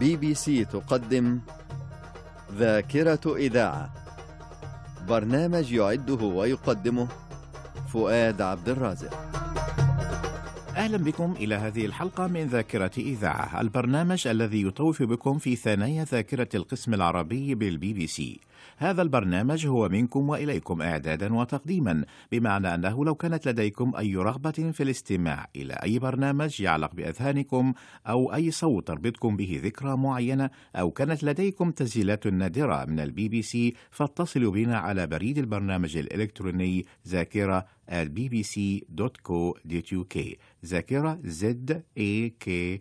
BBC تقدم ذاكرة إذاعة، برنامج يعده ويقدمه فؤاد عبد الرازق. أهلا بكم إلى هذه الحلقة من ذاكرة إذاعة، البرنامج الذي يطوف بكم في ثنايا ذاكرة القسم العربي بالBBC. هذا البرنامج هو منكم وإليكم إعدادا وتقديما، بمعنى أنه لو كانت لديكم أي رغبة في الاستماع إلى أي برنامج يعلق بأذهانكم أو أي صوت تربطكم به ذكرى معينة، أو كانت لديكم تسجيلات نادرة من الBBC، فاتصلوا بنا على بريد البرنامج الإلكتروني ذاكرة @bbc.co.uk، ذاكرة ZAKIRA،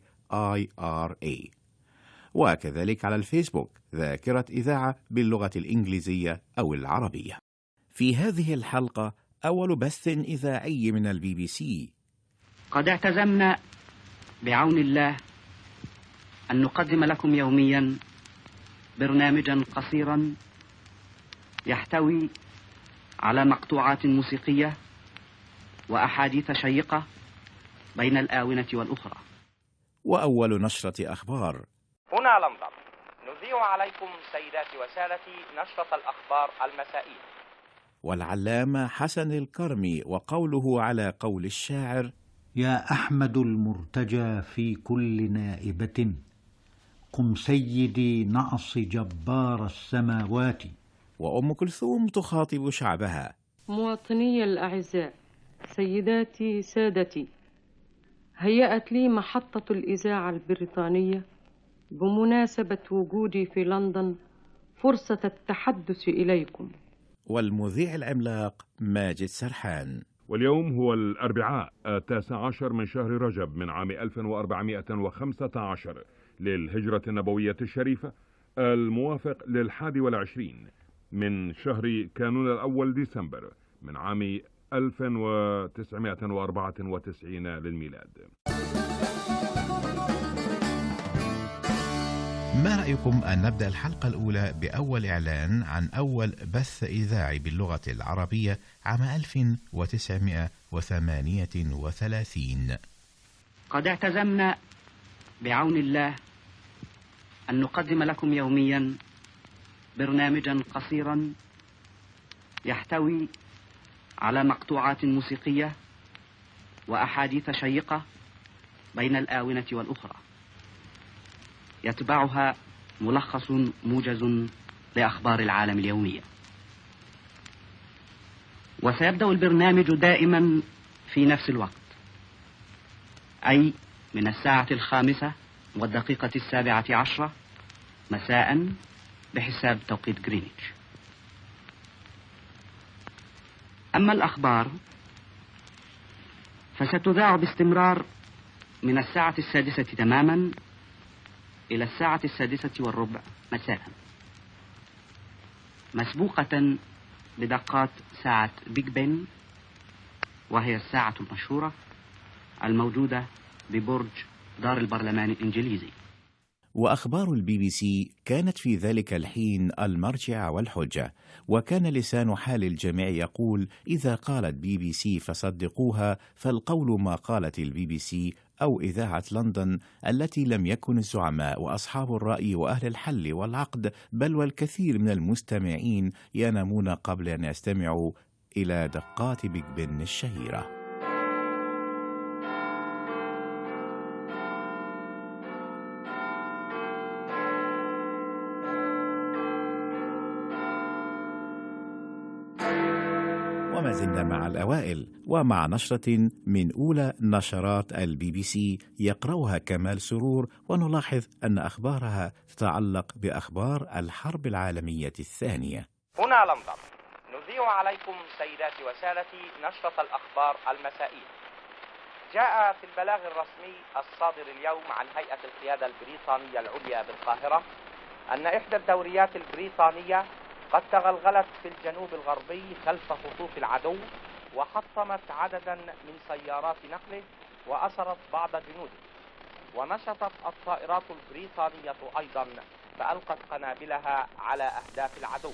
وكذلك على الفيسبوك ذاكرة إذاعة باللغة الإنجليزية أو العربية. في هذه الحلقة أول بث إذاعي من الBBC. قد اعتزمنا بعون الله أن نقدم لكم يوميا برنامجا قصيرا يحتوي على مقطوعات موسيقية وأحاديث شيقة بين الآونة والأخرى. وأول نشرة أخبار. هنا لندن، نذيع عليكم سيداتي وسادتي نشرة الأخبار المسائية. والعلامة حسن الكرمي وقوله على قول الشاعر: يا أحمد المرتجى في كل نائبة، قم سيدي نعص جبار السماوات. وأم كلثوم تخاطب شعبها: مواطني الأعزاء، سيداتي سادتي، هيأت لي محطة الإذاعة البريطانية بمناسبة وجودي في لندن فرصة التحدث إليكم. والمذيع العملاق ماجد سرحان. واليوم هو الأربعاء 19 من شهر رجب من عام 1415 للهجرة النبوية الشريفة، الموافق ل21 من شهر كانون الأول ديسمبر من عام 1994 للميلاد. ما رأيكم أن نبدأ الحلقة الأولى بأول إعلان عن أول بث إذاعي باللغة العربية عام 1938؟ قد اعتزمنا بعون الله أن نقدم لكم يوميا برنامجا قصيرا يحتوي على مقطوعات موسيقية وأحاديث شيقة بين الآونة والأخرى، يتبعها ملخص موجز لأخبار العالم اليومية. وسيبدأ البرنامج دائما في نفس الوقت، أي من 5:07 مساء بحساب توقيت غرينتش. أما الأخبار فستذاع باستمرار من 6:00 تماما إلى 6:15 مساء، مسبوقة بدقات ساعة بيج بن، وهي الساعة المشهورة الموجودة ببرج دار البرلمان الإنجليزي. وأخبار الBBC كانت في ذلك الحين المرجع والحجة، وكان لسان حال الجميع يقول: إذا قالت BBC فصدقوها، فالقول ما قالت الBBC أو إذاعة لندن، التي لم يكن الزعماء وأصحاب الرأي وأهل الحل والعقد بل والكثير من المستمعين ينامون قبل أن يستمعوا إلى دقات بيج بن الشهيرة. وما زلنا مع الأوائل ومع نشرة من أولى نشرات الBBC يقرأها كمال سرور، ونلاحظ أن أخبارها تتعلق بأخبار الحرب العالمية الثانية. هنا لندن، نذيع عليكم سيداتي وسادتي نشرة الأخبار المسائية. جاء في البلاغ الرسمي الصادر اليوم عن هيئة القيادة البريطانية العليا بالقاهرة أن إحدى الدوريات البريطانية قد تغلغلت في الجنوب الغربي خلف خطوط العدو، وحطمت عددا من سيارات نقله وأسرت بعض جنوده، ونشطت الطائرات البريطانية أيضا فألقت قنابلها على أهداف العدو.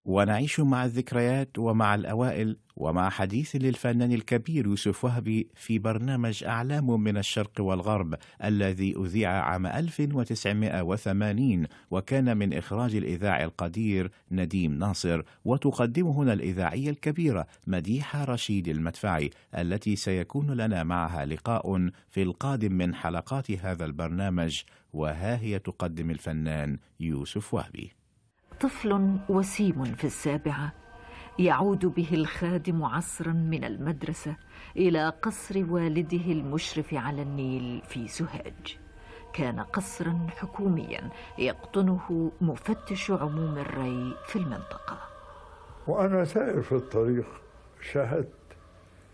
ونعيش مع الذكريات ومع الأوائل ومع حديث للفنان الكبير يوسف وهبي في برنامج أعلام من الشرق والغرب الذي أذيع عام 1980 وكان من إخراج الإذاعي القدير نديم ناصر، وتقدم هنا الإذاعية الكبيرة مديحة رشيد المدفعي التي سيكون لنا معها لقاء في القادم من حلقات هذا البرنامج. وها هي تقدم الفنان يوسف وهبي. طفل وسيم في 7 يعود به الخادم عصرا من المدرسة إلى قصر والده المشرف على النيل في سوهاج. كان قصرا حكوميا يقطنه مفتش عموم الري في المنطقة. وأنا سائر في الطريق شاهدت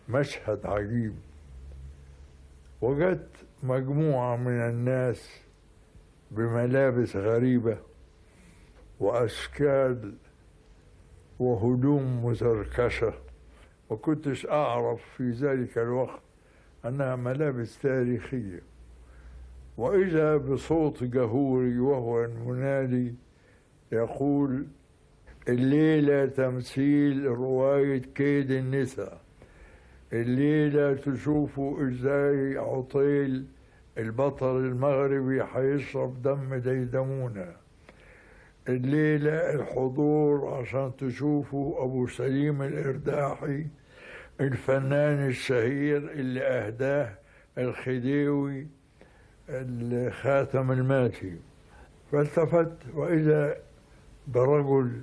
مشهد عجيب. وجدت مجموعة من الناس بملابس غريبة وأشكال وهدوم مزركشة، وكنتش أعرف في ذلك الوقت أنها ملابس تاريخية. وإذا بصوت جهوري وهو المنادي يقول: الليلة تمثيل رواية كيد النساء، الليلة تشوفوا إزاي عطيل البطل المغربي هيشرب دم ديدمونة، الليلة الحضور عشان تشوفوا أبو سليم الإرداحي الفنان الشهير اللي أهداه الخديوي الخاتم الماتي. فالتفت وإذا برجل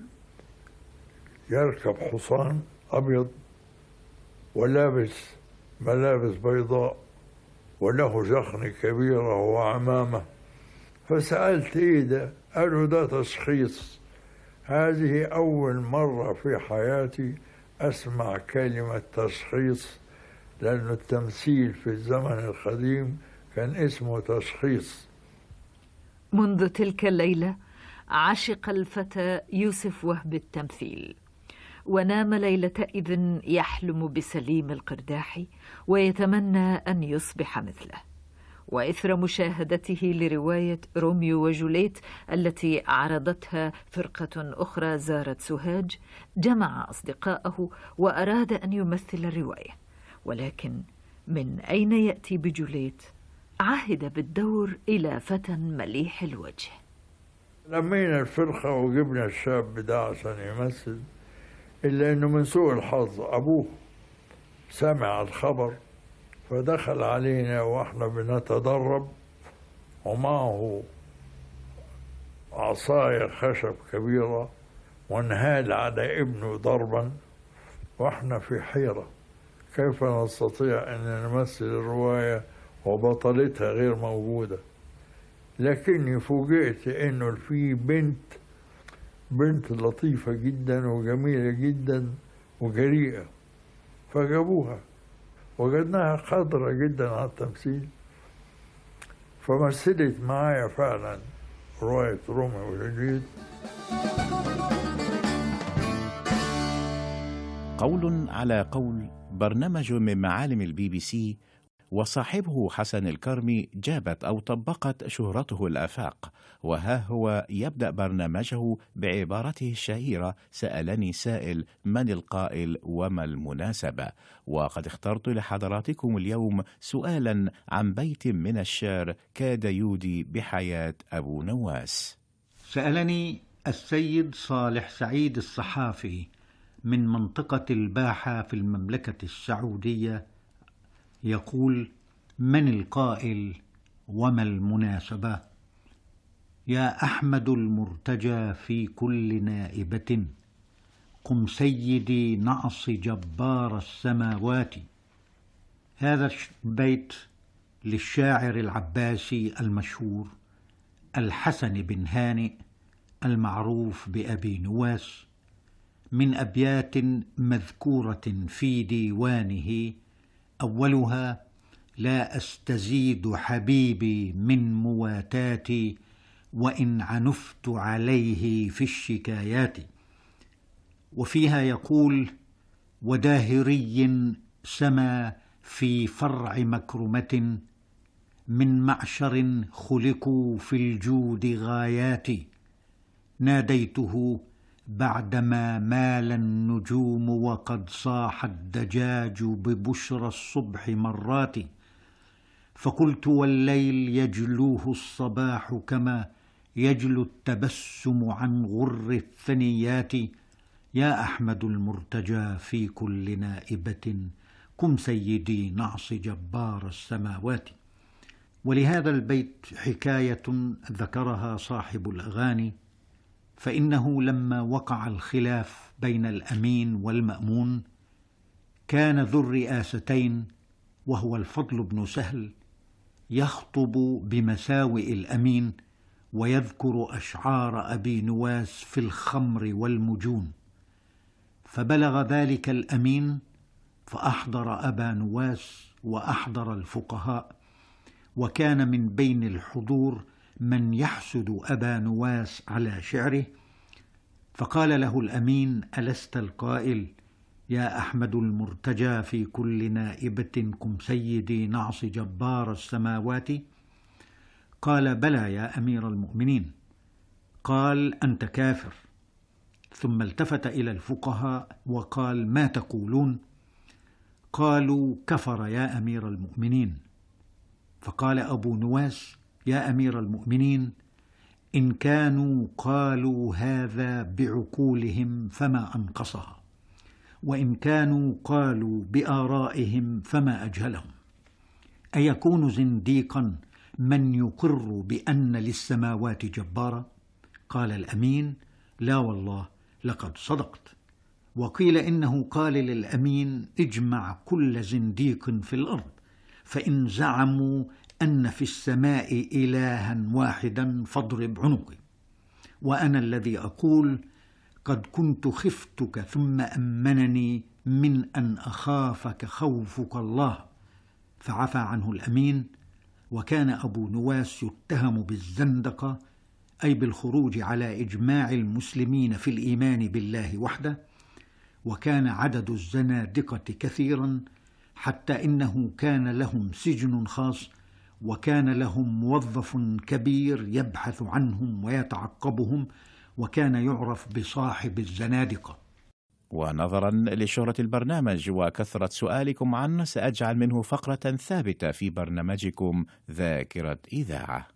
يركب حصان أبيض ولابس ملابس بيضاء وله جخن كبيرة وعمامة. فسألت إيه ده؟ قالوا ده تشخيص. هذه أول مرة في حياتي أسمع كلمة تشخيص، لأن التمثيل في الزمن القديم كان اسمه تشخيص. منذ تلك الليلة عشق الفتى يوسف وهبي التمثيل، ونام ليلة إذن يحلم بسليم القرداحي ويتمنى أن يصبح مثله. وإثر مشاهدته لرواية روميو وجوليت التي عرضتها فرقة أخرى زارت سوهاج، جمع أصدقائه وأراد أن يمثل الرواية. ولكن من أين يأتي بجوليت؟ عهد بالدور إلى فتى مليح الوجه. لمينا الفرقة وجبنا الشاب ده عشان يمثل، إلا أنه من سوء الحظ أبوه سمع الخبر فدخل علينا وإحنا بنتدرب ومعه عصاية خشب كبيرة وانهال على ابنه ضربا، وإحنا في حيرة كيف نستطيع أن نمثل الرواية وبطلتها غير موجودة. لكني فوجئت إنه في بنت لطيفة جدا وجميلة جدا وجريئة، فجابوها. وجدناها قادرة جدا على التمثيل، فمثلت معايا فعلا رواية روميو وجوليت. قول على قول، برنامج من معالم الBBC وصاحبه حسن الكرمي جابت أو طبقت شهرته الآفاق. وها هو يبدأ برنامجه بعبارته الشهيرة: سألني سائل من القائل وما المناسبة. وقد اخترت لحضراتكم اليوم سؤالا عن بيت من الشعر كاد يودي بحياة أبو نواس. سألني السيد صالح سعيد الصحافي من منطقة الباحة في المملكة السعودية، يقول: من القائل وما المناسبة؟ يا أحمد المرتجى في كل نائبة، قم سيدي نعص جبار السماوات. هذا البيت للشاعر العباسي المشهور الحسن بن هانئ المعروف بأبي نواس، من أبيات مذكورة في ديوانه، أولها: لا أستزيد حبيبي من مواتاتي وإن عنفت عليه في الشكايات. وفيها يقول: وداهري سما في فرع مكرمة، من معشر خلقوا في الجود غايات، ناديته بعدما مال النجوم وقد صاح الدجاج ببشرى الصبح مرات، فقلت والليل يجلوه الصباح كما يجلو التبسم عن غر الثنيات. يا أحمد المرتجى في كل نائبة، كن سيدي نعص جبار السماوات. ولهذا البيت حكاية ذكرها صاحب الأغاني، فإنه لما وقع الخلاف بين الأمين والمأمون كان ذو الرئاستين وهو الفضل بن سهل يخطب بمساوئ الأمين ويذكر أشعار أبي نواس في الخمر والمجون، فبلغ ذلك الأمين فأحضر أبا نواس وأحضر الفقهاء، وكان من بين الحضور من يحسد أبا نواس على شعره، فقال له الأمين: ألست القائل يا أحمد المرتجى في كل نائبة كن سيدي نعص جبار السماوات؟ قال: بلى يا أمير المؤمنين. قال: أنت كافر. ثم التفت إلى الفقهاء وقال: ما تقولون؟ قالوا: كفر يا أمير المؤمنين. فقال أبو نواس: يا أمير المؤمنين، إن كانوا قالوا هذا بعقولهم فما أنقصها، وإن كانوا قالوا بآرائهم فما أجهلهم. أيكون زنديقا من يقر بأن للسماوات جبارا؟ قال الأمين: لا والله لقد صدقت. وقيل إنه قال للأمين: اجمع كل زنديق في الأرض، فإن زعموا أن في السماء إلها واحدا فاضرب عنقي، وأنا الذي أقول: قد كنت خفتك ثم أمنني من أن أخافك خوفك الله. فعفى عنه الأمين. وكان أبو نواس يتهم بالزندقة، أي بالخروج على إجماع المسلمين في الإيمان بالله وحده، وكان عدد الزنادقة كثيرا، حتى إنه كان لهم سجن خاص، وكان لهم موظف كبير يبحث عنهم ويتعقبهم، وكان يعرف بصاحب الزنادقة. ونظرا لشهرة البرنامج وكثرة سؤالكم عنه، سأجعل منه فقرة ثابتة في برنامجكم ذاكرة إذاعة.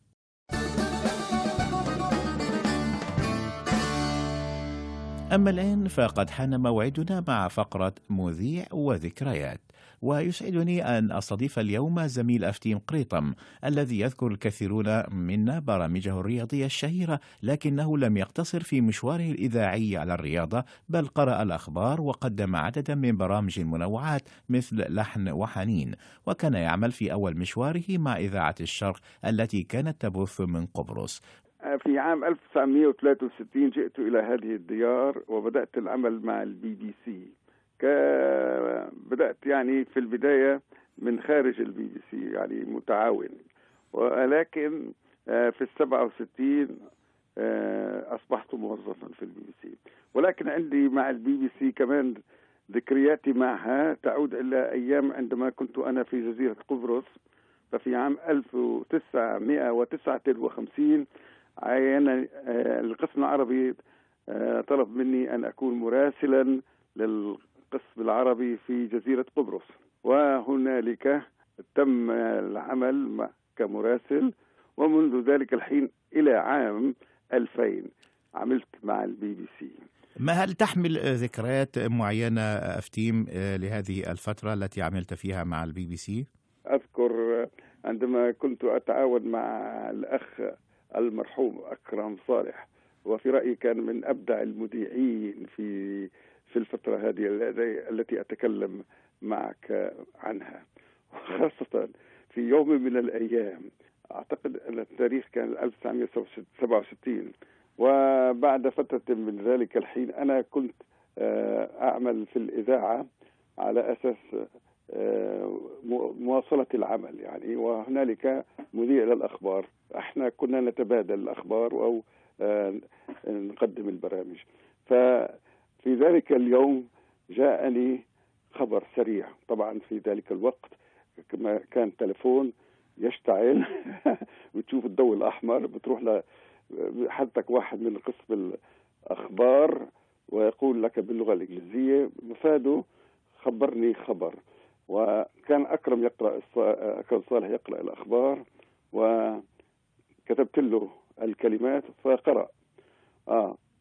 أما الآن فقد حان موعدنا مع فقرة مذيع وذكريات، ويسعدني أن أستضيف اليوم زميل أفتيم قريطم الذي يذكر الكثيرون منا برامجه الرياضية الشهيرة، لكنه لم يقتصر في مشواره الإذاعي على الرياضة، بل قرأ الأخبار وقدم عددا من برامج المنوعات مثل لحن وحنين، وكان يعمل في أول مشواره مع إذاعة الشرق التي كانت تبث من قبرص. في عام 1963 جئت إلى هذه الديار وبدأت العمل مع البي بي سي. بدأت يعني في البداية من خارج البي بي سي، يعني متعاون، ولكن في 67 أصبحت موظفا في البي بي سي. ولكن عندي مع البي بي سي كمان ذكرياتي معها تعود إلى أيام عندما كنت أنا في جزيرة قبرص. ففي عام 1959 عين القسم العربي طلب مني أن أكون مراسلا للقسم العربي في جزيرة قبرص، وهنالك تم العمل كمراسل، ومنذ ذلك الحين إلى عام 2000 عملت مع البي بي سي. ما هل تحمل ذكريات معينة أفتيم لهذه الفترة التي عملت فيها مع البي بي سي؟ أذكر عندما كنت أتعاون مع الأخ المرحوم أكرم صالح، وفي رأيي كان من أبدع المذيعين في الفترة هذه التي أتكلم معك عنها، وخاصة في يوم من الأيام، أعتقد أن التاريخ كان 1967، وبعد فترة من ذلك الحين أنا كنت أعمل في الإذاعة على أساس مواصلة العمل يعني، وهنالك مذيع للأخبار، احنا كنا نتبادل الأخبار أو نقدم البرامج. ففي ذلك اليوم جاءني خبر سريع، طبعا في ذلك الوقت كما كان تلفون يشتعل بتشوف الضوء الأحمر بتروح حدتك واحد من قسم الأخبار ويقول لك باللغة الإنجليزية مفاده خبرني خبر. وكان أكرم صالح يقرأ الأخبار، وكتبت له الكلمات فقرأ.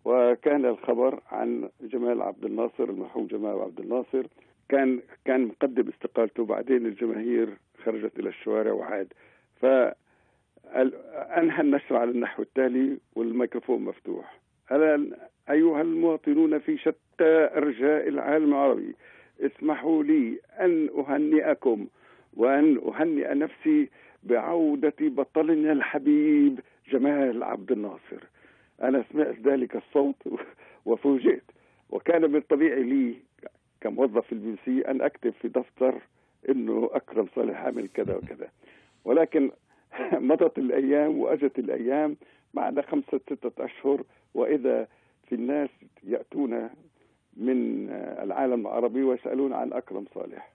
وكان الخبر عن جمال عبد الناصر، المرحوم جمال عبد الناصر، كان مقدم استقالته، بعدين الجماهير خرجت إلى الشوارع وعاد. فأنهى النشر على النحو التالي والميكروفون مفتوح: الآن أيها المواطنون في شتى أرجاء العالم العربي، اسمحوا لي أن أهنئكم وأن أهنئ نفسي بعودة بطلنا الحبيب جمال عبد الناصر. أنا سمعت ذلك الصوت وفوجئت، وكان من طبيعي لي كموظف في البي بي سي أن أكتب في دفتر إنه أكرم صالح عمل كذا وكذا. ولكن مضت الأيام وأجت الأيام بعد 5-6 أشهر، وإذا في الناس يأتون من العالم العربي ويسألون عن أكرم صالح،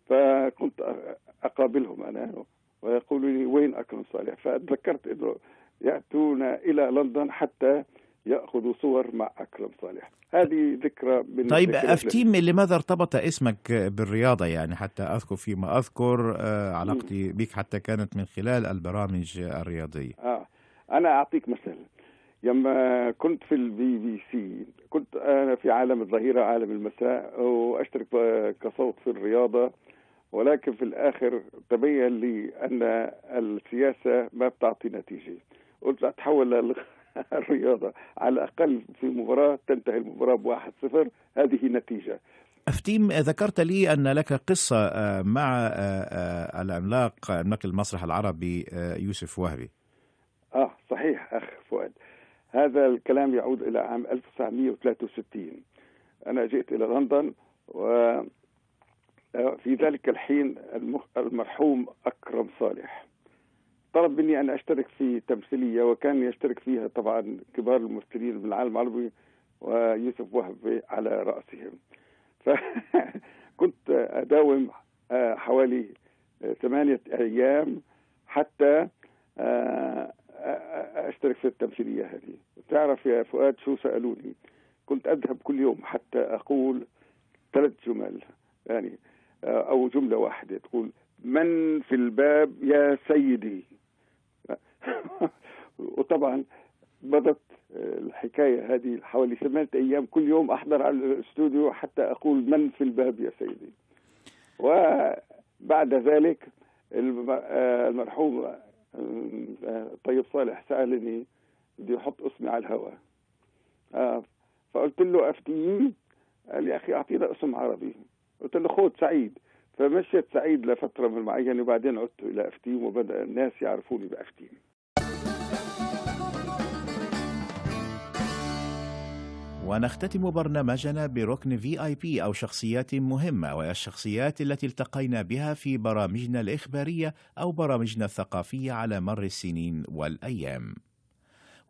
فكنت أقابلهم أنا ويقولوا لي وين أكرم صالح؟ فتذكرت إنه يأتون إلى لندن حتى يأخذوا صور مع أكرم صالح. هذه ذكرى من طيب أفتيم، لماذا ارتبط اسمك بالرياضة؟ يعني حتى أذكر فيما أذكر علاقتي بك حتى كانت من خلال البرامج الرياضية. أنا أعطيك مثل. لما كنت في البي بي سي كنت أنا في عالم الظهيرة عالم المساء وأشترك كصوت في الرياضة، ولكن في الآخر تبين لي أن السياسة ما بتعطي نتيجة. قلت أتحول للرياضة، على الأقل في مباراة تنتهي المباراة ب1-0، هذه نتيجة. أفتيم، ذكرت لي أن لك قصة مع العملاق نقل المسرح العربي يوسف وهبي. صحيح أخ فؤاد، هذا الكلام يعود إلى عام 1963. أنا جئت إلى لندن، وفي ذلك الحين المرحوم أكرم صالح طلب مني أن أشترك في تمثيلية، وكان يشترك فيها طبعا كبار الممثلين من العالم العربي ويوسف وهبي على رأسهم. فكنت أداوم حوالي 8 أيام حتى أشترك في التمثيلية هذه. تعرف يا فؤاد شو سألوني؟ كنت أذهب كل يوم حتى أقول 3 جمل، يعني أو جملة واحدة تقول: من في الباب يا سيدي. وطبعا بدت الحكاية هذه حوالي 8 أيام كل يوم أحضر على الاستوديو حتى أقول من في الباب يا سيدي. وبعد ذلك المرحوم طيب صالح سألني بدي أحط اسمي على الهواء، فقلت له أفتيم. قال لي أخي أعطينا اسم عربي. قلت له خود سعيد. فمشيت سعيد لفترة من معينة، وبعدين عدت إلى أفتيم، وبدأ الناس يعرفوني بأفتيم. ونختتم برنامجنا بركن VIP أو شخصيات مهمة، وهي الشخصيات التي التقينا بها في برامجنا الإخبارية أو برامجنا الثقافية على مر السنين والأيام.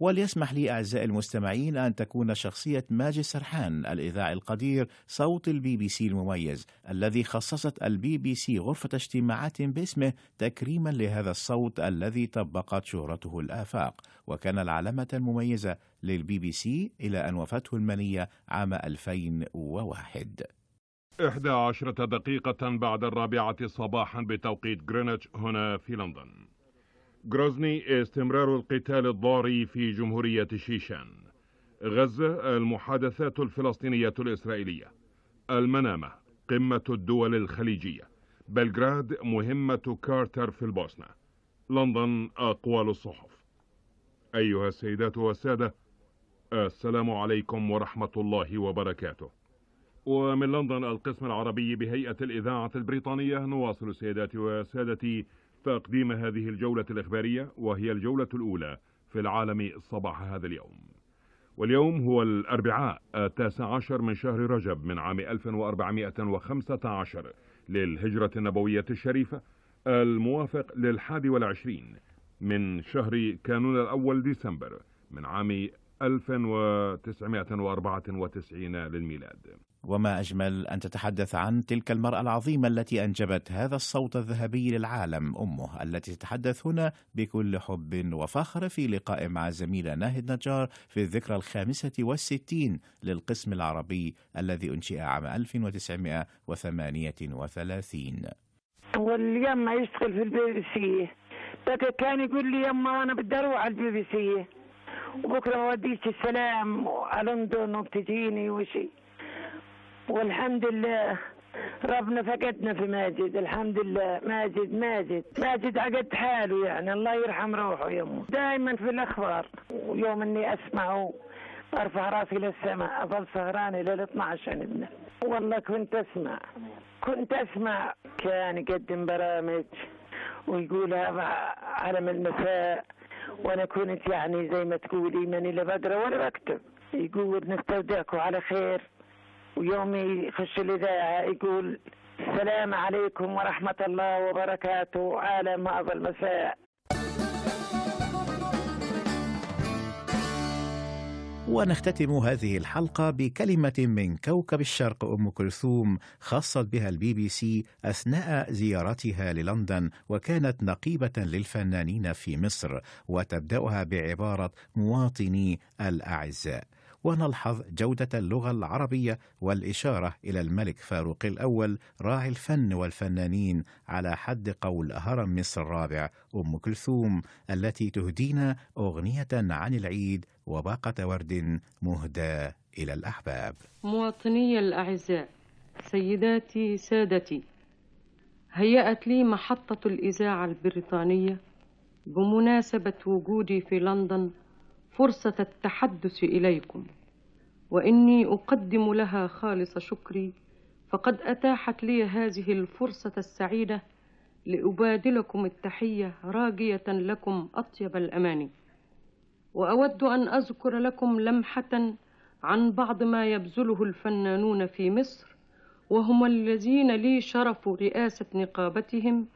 وليسمح لي أعزائي المستمعين أن تكون شخصية ماجد سرحان الإذاعي القدير صوت البي بي سي المميز، الذي خصصت البي بي سي غرفة اجتماعات باسمه تكريما لهذا الصوت الذي طبقت شهرته الآفاق، وكان العلامة المميزة للبي بي سي إلى أن وفاته المنية عام 2001. 11 دقيقة بعد 4 صباحا بتوقيت غرينتش هنا في لندن. غروزني، استمرار القتال الضاري في جمهورية شيشان. غزة، المحادثات الفلسطينية الإسرائيلية. المنامة، قمة الدول الخليجية. بلغراد، مهمة كارتر في البوسنة. لندن، أقوال الصحف. أيها السيدات والسادة، السلام عليكم ورحمة الله وبركاته. ومن لندن القسم العربي بهيئة الإذاعة البريطانية نواصل سيداتي وسادتي تقديم هذه الجولة الإخبارية، وهي الجولة الأولى في العالم صباح هذا اليوم. واليوم هو الأربعاء 19 من شهر رجب من عام 1415 للهجرة النبوية الشريفة، الموافق ل21 من شهر كانون الأول ديسمبر من عام 1994 للميلاد. وما أجمل أن تتحدث عن تلك المرأة العظيمة التي أنجبت هذا الصوت الذهبي للعالم، أمه، التي تتحدث هنا بكل حب وفخر في لقاء مع الزميلة ناهد نجار في الذكرى 65 للقسم العربي الذي أنشئ عام 1938. واليوم ما يشتغل في الBBC، بقى كان يقول لي يما أنا بدي أروح على الBBC وبكرة بوديك السلام على لندن وبتجيني وشي. والحمد لله ربنا فقدنا في ماجد، الحمد لله. ماجد عقد حاله يعني، الله يرحم روحه يمه. دائما في الأخبار، ويوم اني اسمعه ارفع راسي للسماء، اظل سهران الى 12 ابنه. والله كنت اسمع كان يقدم برامج ويقولها علم المساء، وانا كنت يعني زي ما تقولي ماني لا بقرا ولا بكتب. يقول نستودعكم على خير، ويوم يخش الإذاعة يقول السلام عليكم ورحمة الله وبركاته عالم هذا المساء. ونختتم هذه الحلقة بكلمة من كوكب الشرق أم كلثوم خاصت بها الBBC أثناء زيارتها للندن، وكانت نقيبة للفنانين في مصر، وتبدأها بعبارة مواطني الأعزاء. ونلحظ جودة اللغة العربية والإشارة إلى الملك فاروق الأول راعي الفن والفنانين، على حد قول هرم مصر الرابع أم كلثوم التي تهدينا أغنية عن العيد وباقة ورد مهدى إلى الأحباب. مواطني الأعزاء، سيداتي سادتي، هيأت لي محطة الإذاعة البريطانية بمناسبة وجودي في لندن فرصة التحدث إليكم، وإني أقدم لها خالص شكري، فقد أتاحت لي هذه الفرصة السعيدة لأبادلكم التحية راجية لكم أطيب الأماني. وأود أن أذكر لكم لمحة عن بعض ما يبذله الفنانون في مصر، وهم الذين لي شرف رئاسة نقابتهم،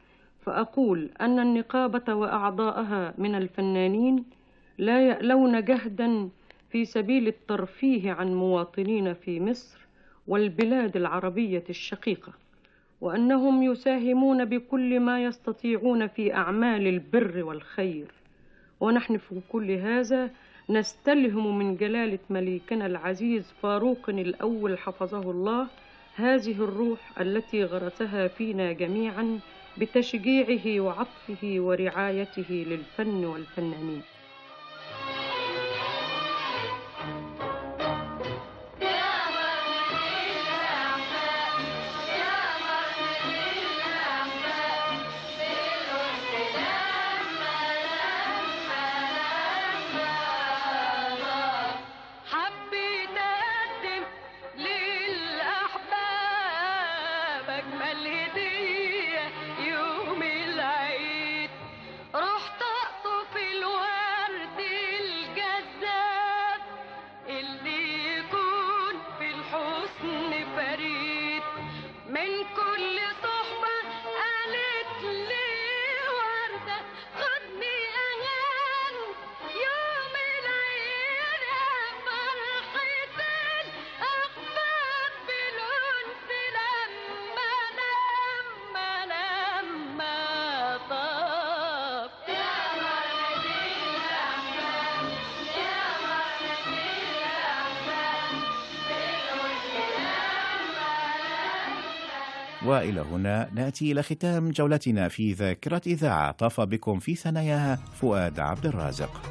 فأقول أن النقابة وأعضاءها من الفنانين لا يألون جهدا في سبيل الترفيه عن مواطنين في مصر والبلاد العربية الشقيقة، وأنهم يساهمون بكل ما يستطيعون في أعمال البر والخير. ونحن في كل هذا نستلهم من جلالة مليكنا العزيز فاروق الأول حفظه الله هذه الروح التي غرسها فينا جميعا بتشجيعه وعطفه ورعايته للفن والفنانين. وإلى هنا نأتي إلى ختام جولتنا في ذاكرة إذاعة طاف بكم في ثناياها فؤاد عبد الرازق.